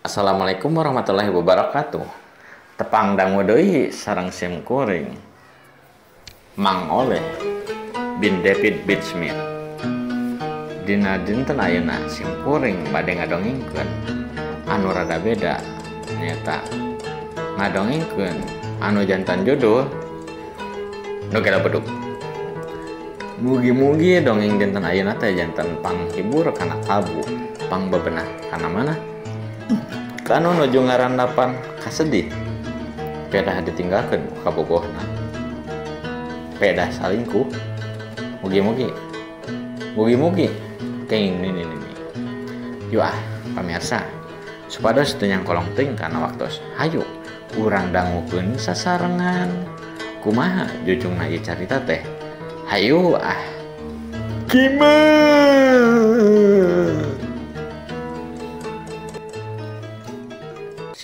Assalamualaikum warahmatullahi wabarakatuh. Tepang dangu deui sareng sim kuring Mang Oleh bin David Beat Smith. Dina dinten ayeuna sim kuring bade ngadongengkeun anu rada beda, nyaeta ngadongengkeun anu jantan judul Nu Gelo Bedug. Mugi-mugi dongeng dinten ayeuna teh jantan panghibur kana kalbu, pangbebenah kana mana kanu nuju ngarandapan kasedih, pedah ditinggalkeun ku kabogohna, pedah salingkuh. Mugi-mugi, mugi-mugi kenging nini nini. Yuk ah pamirsa, supados teu nyangkolong teuing kana waktos. Hayu urang dangukeun sasarengan. Kumaha jujungna ieu carita teh? Hayu ah. Gimana?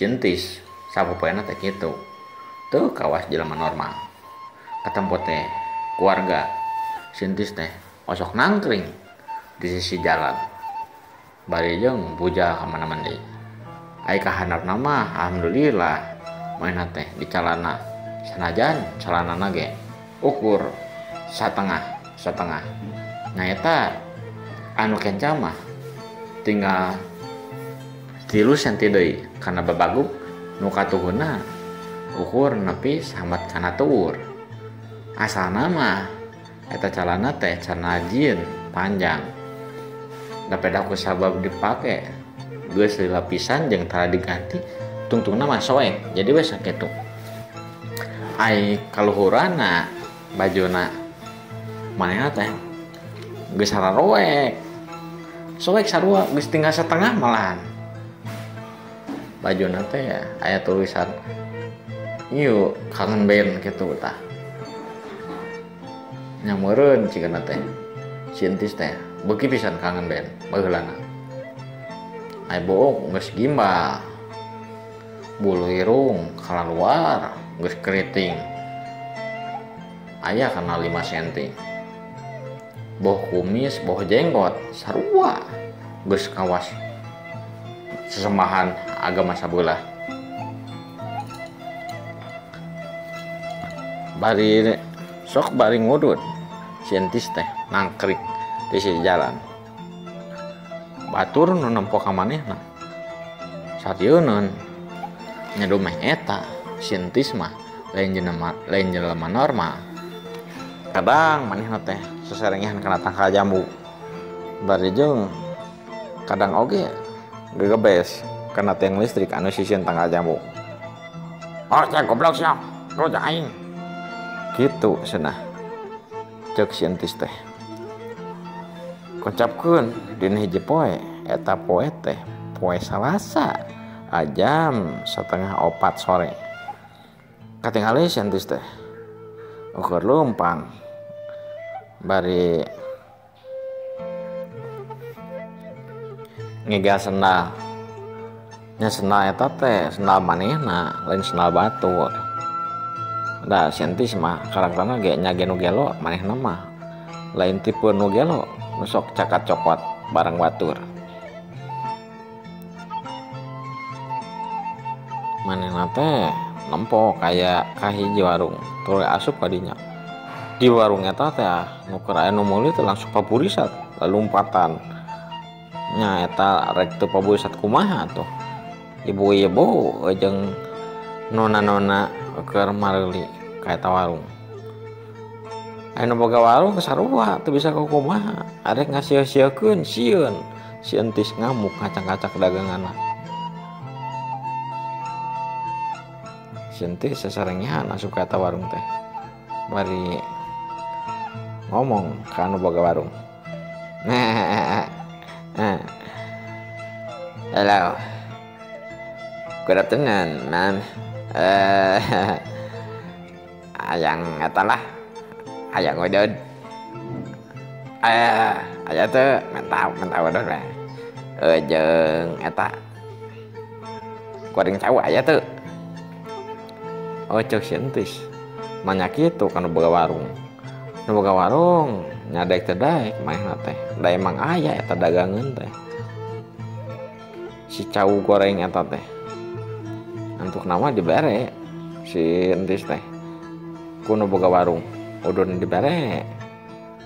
Sintis sapopoena teh kitu. Teu kawas jelema normal. Katempo teh keluarga Sintis teh osok nangkring di sisi jalan. Bari jeung bujal ka mana-mana deui. Ai kahandapna mah alhamdulillah manehna teh di calana sanajan calanana ge ukur satengah. Nyaeta anu kenca mah tinggal 3 senti deui kana babaguk nu katuhuna ukur nepi sambat kana tuur. Asalna mah eta calana teh calana jin panjang. Da pedah ku sabab dipake geus lila pisan jeung tara diganti tungtungna mah soek jadi we sakitu. Ai kaluhurana bajuna manehna teh geus sararoek. Soek sarua geus tinggal setengah malahan. Bajuna teh aya tulisan ieu kangen band kitu tah. Nya meureun cigana teh Sintis teh beuki pisan kangen band baheulana. Ai book geus gimbal. Bulu irung kalaluar geus keriting. Aya kana 5 senti. Boh kumis, boh jenggot sarua geus kawas sesembahan agama sabelah. Bari sok bari ngudut Sintis teh nangkrik di sisi jalan. Batur nu nempo ka manehna. Satieuneun nyeduh meh eta Sintis mah lain jelema normal. Kadang manehna teh seserengehan kana tangkal jambu. Bari jeung kadang oge gegebes kana tiang listrik anu sisieun tangkal jambu. Oh, sia goblok sia, rojak aing. Kitu cenah. Ceuk Sintis teh. Kocapkeun dina hiji poe, eta poe teh poe Salasa, jam 3:30 sore. Katingali Sintis teh ukur lumpang bari ngegal sendal. Nya sendal eta teh sendal manehna, lain sendal batur. Da Sintis mah karakterna ge nya ge nu gelo manehna mah lain tipe nu gelo nu sok cakat cokot bareng batur. Manehna teh nempo kaya ka hiji warung tuluy asup ka dinya. Di warung eta teh nu keur aya nu meuli teh langsung paburisat lalumpatan. Nya eta rek teu paburisat kumaha tuh. Ibu-ibu jeung nona-nona keur mareuli ka eta warung. Aya nu boga warung sarua teu bisa kumaha, arek ngasieun-sieun sieun. Si Entis ngamuk ngacak-ngacak daganganna. Si Entis sasarengehan asup ka eta warung teh. Bari ngomong ka anu boga warung. Hello. Good afternoon, ma'am. Ayang eta lah. Ayang udud. Aya teu menta udud we. Jeung eta kuring cau aya teu. Oh, ceuk si Entis. Nanya kitu ka nu boga warung. Nu boga warung nyadek teh daek manehna teh. Da emang aya eta dagangeun teh. Si cau goreng eta teh. Antuk nama dibere si Entis teh. Ku nu boga warung, udun dibere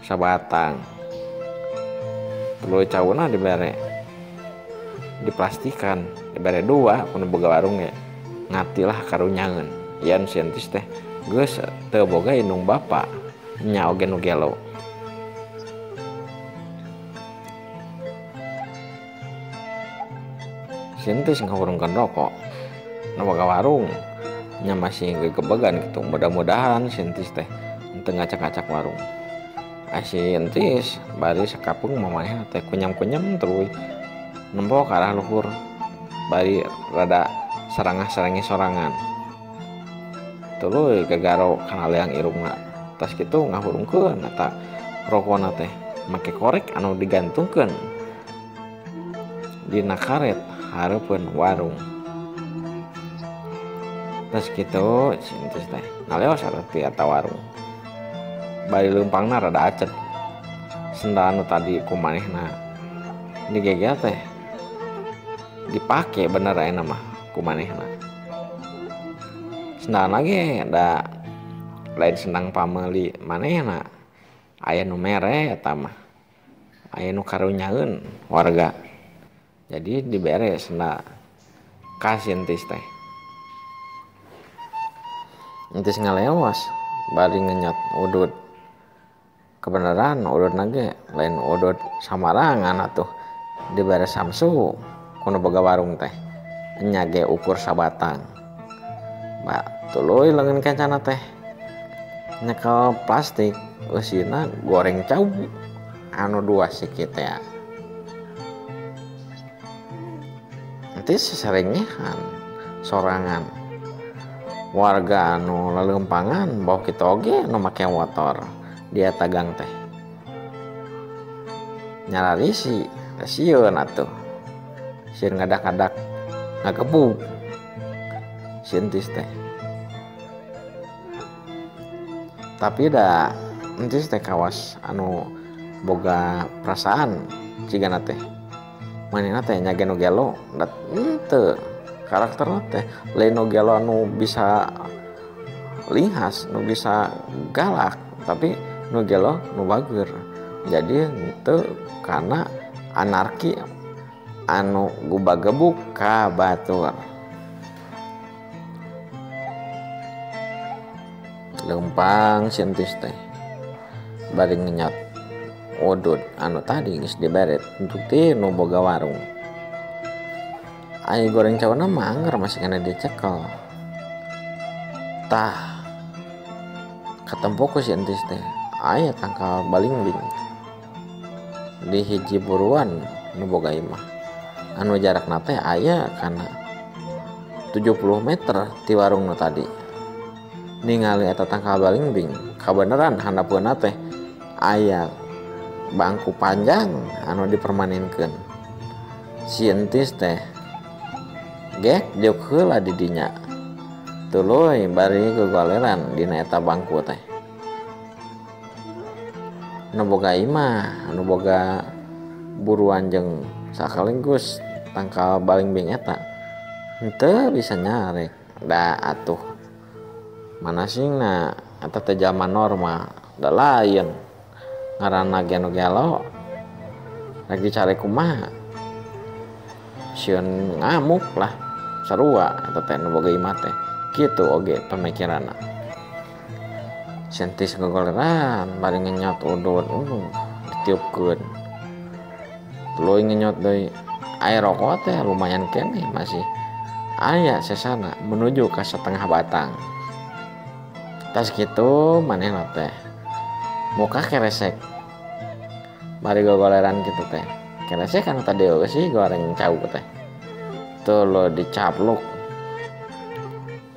sabatang. Tuluy cauna dibere diplastikan, dibere dua ku nu boga warung ge. Ngatilah karunyangeun. Yen si Entis teh geus teu boga indung bapa, nya oge nu gelo. Si Entis ngahurungkeun rokok. Nu boga warung nya masih gegebegan gitu. Mudah-mudahan si Entis teh teu ngacak-ngacak warung. Si Entis bari sakapeung mamanehna teh kunyam-kunyam tuluy nempo ka arah luhur. Bari rada sarangah-sarangi sorangan. Tuluy gagaro kana leang irungna. Tas kitu ngahurungkeun eta rokona teh make korek anu digantungkeun dina karet hareupeun warung. Tas kitu si Entis teh ngaleos ti eta warung. Bari leumpangna rada acet. Sendal anu tadi ku manehna digegel teh dipake bener ayeuna mah ku manehna. Sendal lagi da lain sendang pameli manehna, aya nu mere eta mah, aya nu karunyaeun warga. Jadi dibere sendal ka si Entis teh. Entis ngaleos bari ngenyot udud. Kebenaran udud nage lain udud samarangan atuh, dibere Samsu ku nu boga warung teh. Nya ge ukur sabatang. Ba tuluy leungeun kancana teh nyekel plastik eusina goreng cau anu dua sikit teh. Entis seserengehan sorangan. Warga anu leuleumpangan bau kitu oge nu make motor dia tagang teh. Nyararisi sieun atuh. Sieun ngadak-ngadak ngagebug si Entis teh. Tapi da Entis teh kawas anu boga perasaan cigana teh. Manehna teh nya ge nu gelo da henteu karakterna teh lain nu gelo anu bisa linghas, nu bisa galak, tapi nu gelo nu bager. Jadi henteu kana anarki anu gubagebuk ka batur. Leumpang si Entis teh bari ngenyot udud anu tadi geus dibere untuk ti nu boga warung. Ai goreng cauna mah angger masih kena dicekel. Tah katempo ku si Entis teh aya tangkal balingbing di hiji buruan nu boga imah. Anu jarakna teh aya kana 70 meter ti warung nu tadi. Ningali eta tangkal balingbing kabeneran handapeunna teh aya bangku panjang anu dipermanenkeun. Si Entis teh gek jeung heula di dinya. Tuluy bari gogoleran dina eta bangku teh. Nu boga imah, anu boga buruan jeung sakalinggus tangkal balingbing eta henteu bisa nyarek. Da atuh manasingna eta teh jalma normal, da lain ngaranna ge nu gelo lagi cari kumaha. Sieun ngamuk lah sarua eta teh nu boga imah teh. Kitu oge pemikiranna. Si Entis gogoleran bari ngenyot udud, ditiupkeun. Tuluy ngenyot deui. Air rokok teh lumayan keneh masih aya sesana menuju ka setengah batang. Tas kitu manehna teh muka keresek bari gogoleran kitu teh. Keresek anu tadi eueuh sih goreng cau teh. Tuluy dicapluk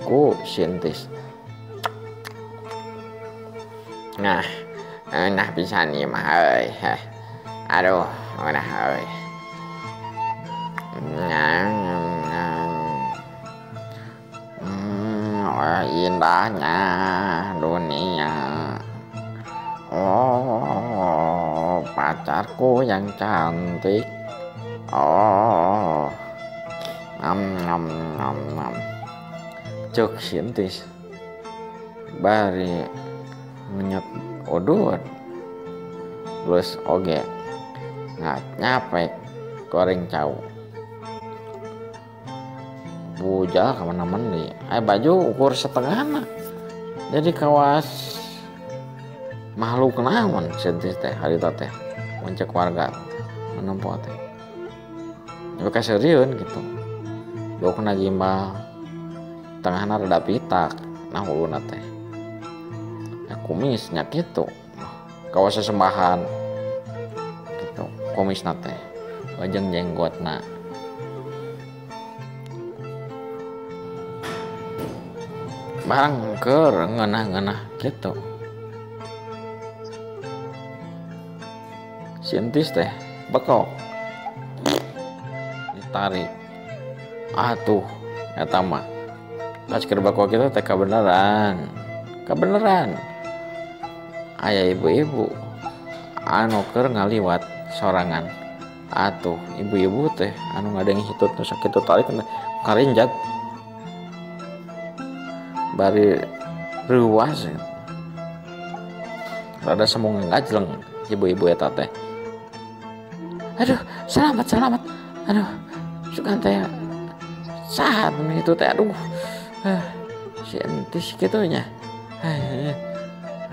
ku si Entis. Nah, nah pisan ieu mah euy. Aduh, nah euy. Indahnya dunia. Oh, pacarku yang cantik. Oh, Am am am am. Cek si Entis bari ngenyot udut plus oge nggak nyapek goreng cau bujal kemana-mana nih. Baju ukur setengah jadi kawas makhluk naon si Entis teh harita teh muncak warga menempo teh tapi kaseriun gitu bokna gimbal tengahna rada pitak nah huluna teh kumisnya gitu kawas sesembahan gitu kumisna teh jeung jenggotna barang keur ngeunah-ngeunah gitu si Entis teh bekok ditarik atuh eta mah pas keur bekok kita teh kabeneran aya ibu-ibu anu keur ngaliwat sorangan atuh ibu-ibu teh anu ngadeng hitut nu sakitu tarik karinjat bari reuas rada semung ngajleng ibu-ibu eta teh. Aduh selamat aduh sugan teh saha itu teh aduh si Entis kitu nya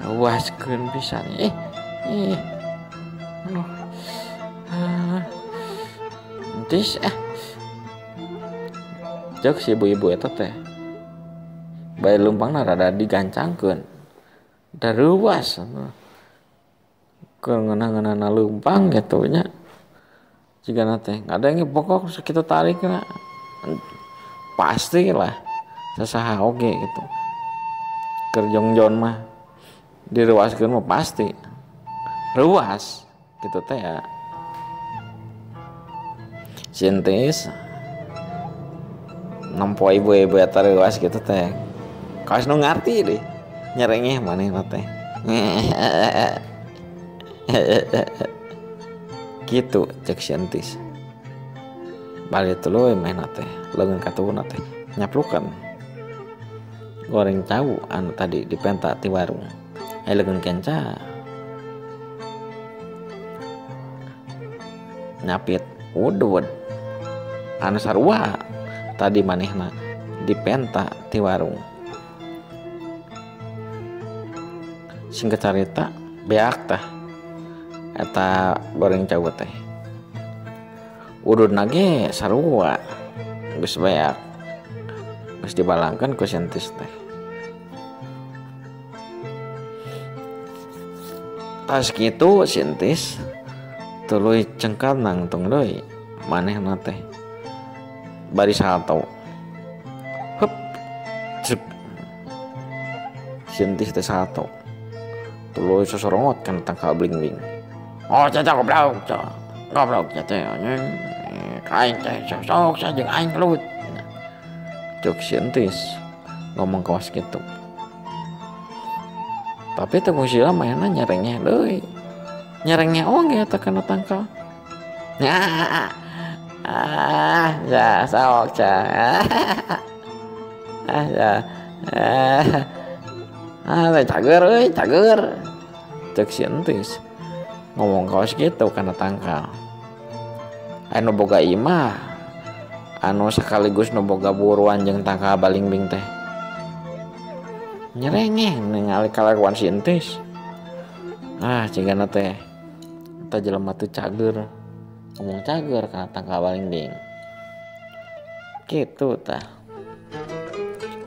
waskeun pisan aduh Entis cek si ibu-ibu eta teh bae leumpangna rada digancangkeun da reuas keur ngeunah-ngeunahna leumpang kitu nya jigana teh ngadenge pokok sakitu tarikna pastilah sasaha oge gitu keur jongjon mah diruaskeun mah pasti ruas gitu teh ya. Si Entis nempo ibu-ibu eta reuas gitu teh kaos nu ngarti deh nyerengeh manehna teh gitu cek si Entis balik tuluy manehna teh leungeun katuhuna teh nyaplukan goreng cau anu tadi dipenta ti warung leungeun kenca nyapit udud anu sarua tadi manehna dipenta ti warung. Singkat carita beak tah eta goreng cau teh ududna ge sarua geus beak geus dibalangkeun ku si Entis teh. Tas kitu si Entis tuluy cengkal nangtung deui manehna teh bari salto hup cep si Entis teh salto tuluy sosorongot kana tangkal bling-bling. Oh caca goblok caca goblok caca anjing aing teh sok jeung aing gelut cek si Entis ngomong kawas kitu. Tapi teu kungsi manehna nyerengeh deui nyerengeh oge eta kana tangkal. Ah ya sok ca ah ya ah cager euy cager cek si Entis ngomong kaos gitu kana tangkal. Anu boga imah anu sekaligus nu boga buruan jeung tangkal balingbing teh nyerengeh ningali kalakuan si Entis. Ah cigana teh eta jelema teu cager ngomong cager kana tangkal balingbing kitu tah.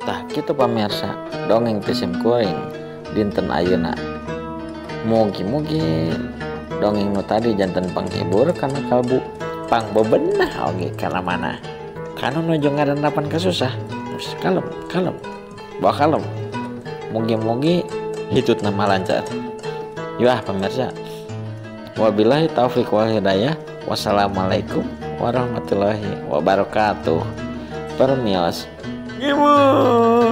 Tah kitu pamirsa dongeng ti sim kuring dinten ayeuna. Mugi-mugi dongeng nu tadi janten panghibur kana kalbu pangbebenah oge kana mana kanu nuju ngarandapan kasusah kalem kalem bawa kalem mugi-mugi hitutna mah lancar. Yuah pemirsa, wabillahi taufik wal hidayah, wassalamualaikum warahmatullahi wabarakatuh. Permios. Gimana?